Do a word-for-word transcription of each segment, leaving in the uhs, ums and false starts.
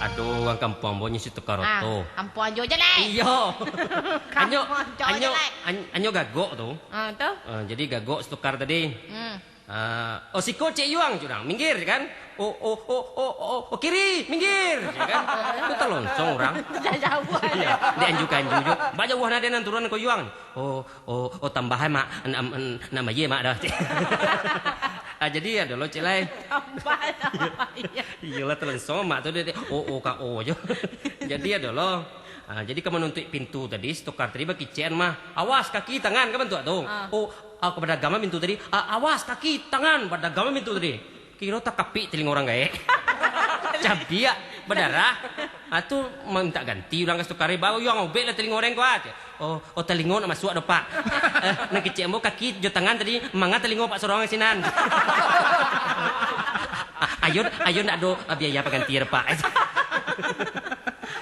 Ado urang kampuang ambo nyo si Tukar Oto. Kampuang Ajo Jalai. Iyo. Anyo, Kampuang Ajo anyo, Jalai. An-, anyo gagok tu. Ah, tu? Ah, jadi gagok si Tukar tadi. Hmm. Ah, "Oh, siko Cek Yuang," cek urang. "Minggir," kan. "Oh, oh, oh, oh, oh, oh, kiri, minggir," cek kan. Tu talonsong urang. Sudah jauah. Iyo, dianju-anju jo. "Bak jauah nah den turun ko Yuang." "Oh, oh, oh, tambahan, Mak. Nak, nak, nak bayia, Mak, dah." Ah, jadi ado lo, Cek, lai. Tambah lah, Mak. Iyolah, talonsong, Mak tu, dia, dia, "Oh, oh, ka, oh," jo. Jadi ado lo. Ah, jadi ka manuntuik pintu tadi, si Tukar tadi bakicek mah, "Awas, kaki, tangan," ka bantuak tu. Ah. Oh, ah, ka badagang mah pintu tadi, "Ah, awas, kaki, tangan," badagang mah pintu tadi. Kiro takapik talingo urang gaek. Cabiak, badarah. Ah, tu mintak ganti urang ka si Tukar, "Baru Yuang ubek lah talingo urang ko, ah." "Oh, oh, talingo nak masuak do, Pak." "Eh, nan kicek ambo kaki jo tangan tadi, manga talingo Pak sorong sinan." "Ayo, ayo ndak ado, ah, biaya paganti do, Pak."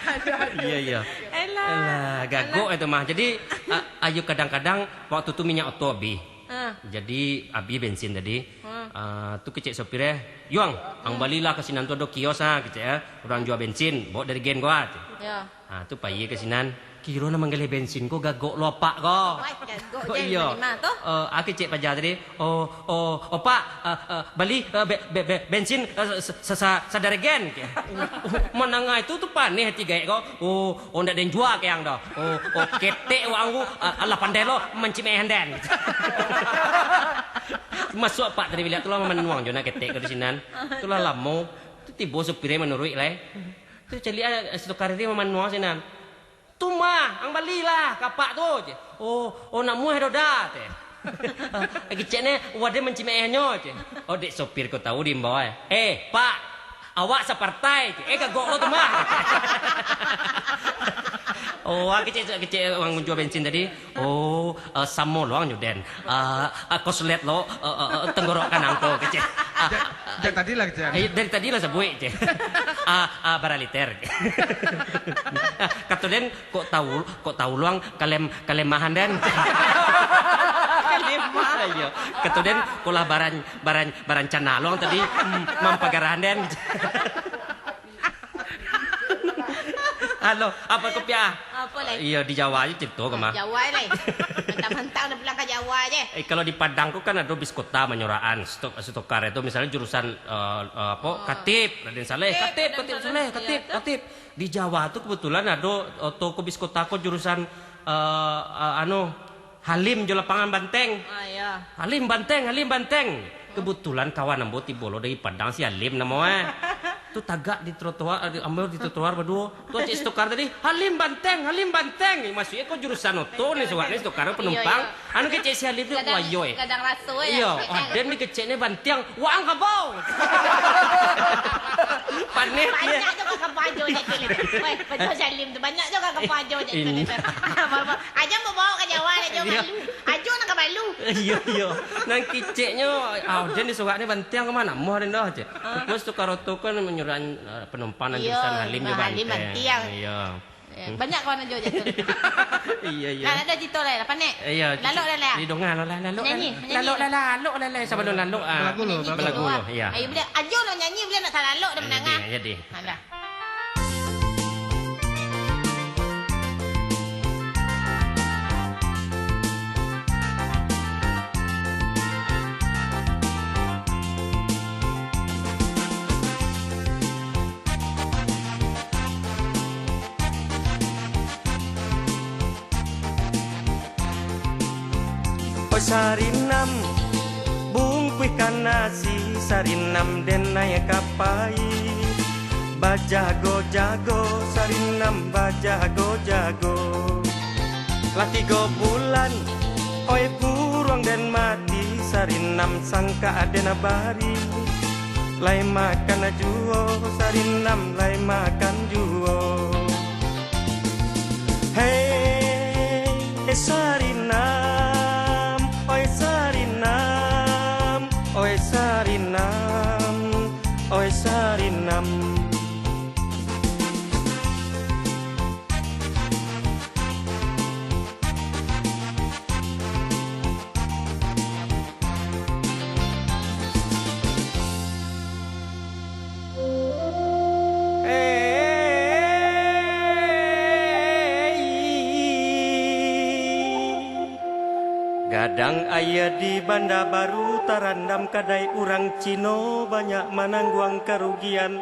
Aduh, aduh. Iyo, iyo. Elah. Alah, gagok itu mah. Jadi, ah, ayo kadang-kadang waktu tu minyak oto abih. Ah. Jadi, abih bensin tadi. Hmm. Ah, tu kecek sopir, eh, "Yuang, ang Hmm. balilah ka sinan tu ado kios, ah," kecek, eh. "Urang jua bensin, bawa dari gen ko, ah," tu. Ya. Ah, tu pai ka sinan. Kiro nan manggaleh bensin ko gagok lo apak ko. Wai, gagok Oh, je iyo. Manima tu. Eh, ah, kecek paja tadi. "Oh, oh, oh, Pak, eh, eh, bali, eh, be-, be-, be-, bensin, eh, sa-, sa-, sa-, sadari gen," kecek. Mandanga itu tu paneh ati gaek ko. "Oh, oh, ndak den jua keang doh. Oh, oh, ketek wak ang tu, ah, alah pandai lo mancimeh den." Masuak apak tadi biliak tu lah mamanuang jo nak ketek ko di sinan. Tu lah lamo. Tu tibo supir manuruik lai. Tu caliak, ah, si Tukar tadi mamanuang sinan. "Tu mah, ang balilah ka apak tu," cek. "Oh, oh, nak muah doh dah," cek. Kecek ne, "Waden mancimeh nyo," cek. Oh, dek sopir ko tahu diimbau, eh. "Eh, Pak, awak sapartai," cek. "Eh, gagok lo tu mah." Oh, ah, kecek, kecek urang jua bensin tadi. "Oh, eh, samo lo ang nyo den. Ah, ah, koslet lo, eh, eh, eh, tenggorok kanan ko," kecek. Ah, Jak, jak tadi lah, kecek. Eh, dari tadi lah sabuik, cek. "Ah, ah, bara liter." Kato den, "Kok tahu, kok tahu lo ang kalem-, kalemahan den?" Kalemah. Iyo. Kato den, "Kok lah baran-, baran-, barancana lo ang tadi, mm, mampagarahan den." Halo, apo ko piak? Apo lai? Iyo, di Jawa aja cerito ko mah. Jawa lai. Mantang-mantang dah pulang ka Jawa je. Eh, kalau di Padang ko kan ado bis kota Manyoraan, stok-, si Tukar itu misalnyo jurusan, eh, eh, apo, Oh. Katib, Raden Saleh, Katib, Katib, Raden Katib Saleh, Saleh, Katib, iyo, tu. Katib. Di Jawa tu kebetulan ado, eh, toko bis kota ko jurusan, eh, eh, anu, Halim jo Lapangan Banteng. Ah, iyo. "Halim Banteng, Halim Banteng." Kebetulan kawan ambo tibo lo dari Padang, si Halim namo, eh. Tu tagak di trotoar, eh, ambo di trotoar baduo. Tu cek si Tukar tadi, "Halim Banteng, Halim Banteng." Masuaknyo ko jurusan oto ni, suak ni si Tukar Iyo, penumpang. iyo. Anu kecek si Halim tu, Gadang, "Wah, iyo, eh." gadang raso, eh, Iyo, gadang. Aden ni kecek ni bantiang, "Wah, ang kabau." Paneh, iyo. Banyak tu ka kabau ajo je, Cik. Weh, betul Salim tu. Banyak tu ka kabau ajo je, Cik. Iyo. Ajo mau bawa ka Jawa, ajo Iyo. malu. Ajo nak ka malu. Iyo, iyo. Nan keceknyo, ah, den di surak ni bantiang ka mano? Amuah den dah, cek. Ah. Terus tu karoto kan menyuruhan, eh, penumpang nan Iyo, jurusan Halim jo Halim bantiang. bantiang. Iyo. Eh, banyak kawan ajo je tu. Iyo, iyo. Nah, ado cerita lai lah, panek. Iyo, Lalok lai lah. Di dongan lah, lalok Nyanyi, lah. Nyanyi. Lalok lah, lalok lah, lah, sabalum lalok, ah. Balagu lo, Nyanyi balagu. balagu lo, iyo. Ayo, boleh. Ajo lo nyanyi, boleh nak talalok dah Iyo, menangah. deh, iyo, deh. Alah. Oi Sarinam, bungkuihkan nasi Sarinam den naiak ka pai. Bajago-jago Sarinam, bajago-jago. Lah tigo bulan, oi buruang den mati, Sarinam sangkak den bari. Lai makan juo, Sarinam lai makan juo. Hei, Sarinam, oi Sarinam, oi Sarinam, oi Sarinam. Gadang aia di Banda Baru tarandam, kadai urang Cino banyak manangguang karugian.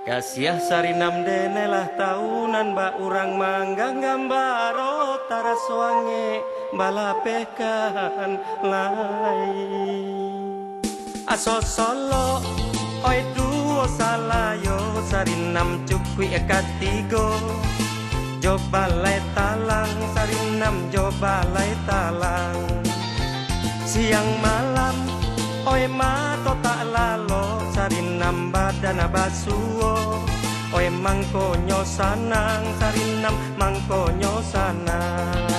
Kasiah Sarinam dene lah tau, nan bak urang mangganggam baro taraso angek balapehkan lai. Aso solok, oi duo salayo, Sarinam cukuik katigo. Jo balai talang, Sarinam jo balai talang. Siang malam, oi mato tak lalok, Sarinam badan basuo. Oi mangkonyo sanang, Sarinam mangkonyo sanang.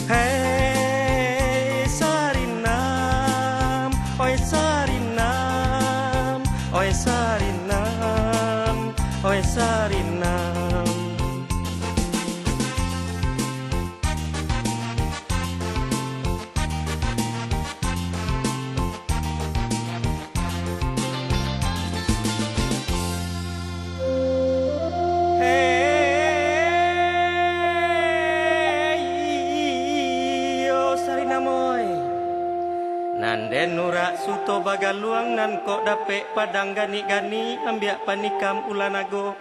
Hei Sarinam, oi Sarinam, oi Sarinam, oi Sarinam. Hei, iyo Sarinam oi. Nan den urak suto bagaluang, nan kok dapek padang ganik-ganik, ambiak panikam ulah nago.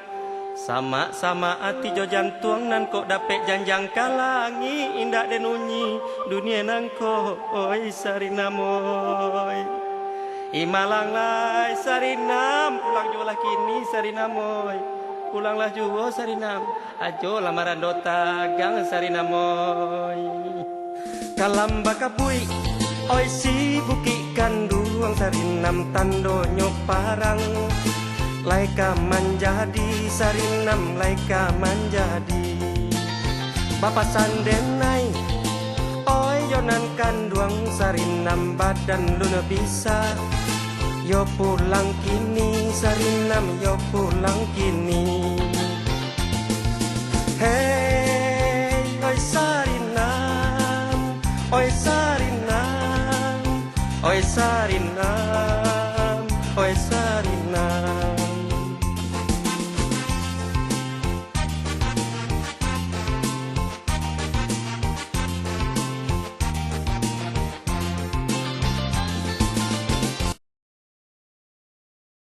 Samak-samak ati jo jantuang, nan kok dapek janjang ka langik, indak den unyi dunie nangko, oi Sarinam oi. Imalang lai Sarinam, pulang juolah kini Sarinam oi. Pulanglah juo Sarinam, ajo lah marando tagang Sarinam oi. Kalam bakabuik, oi si Bukik Kanduang, Sarinam tandonyo parang. Lai ka manjadi, Sarinam lai ka manjadi. Bapasan denai, oi yo nan kanduang, Sarinam badan lun bisa. Yo pulang kini, Sarinam yo pulang kini.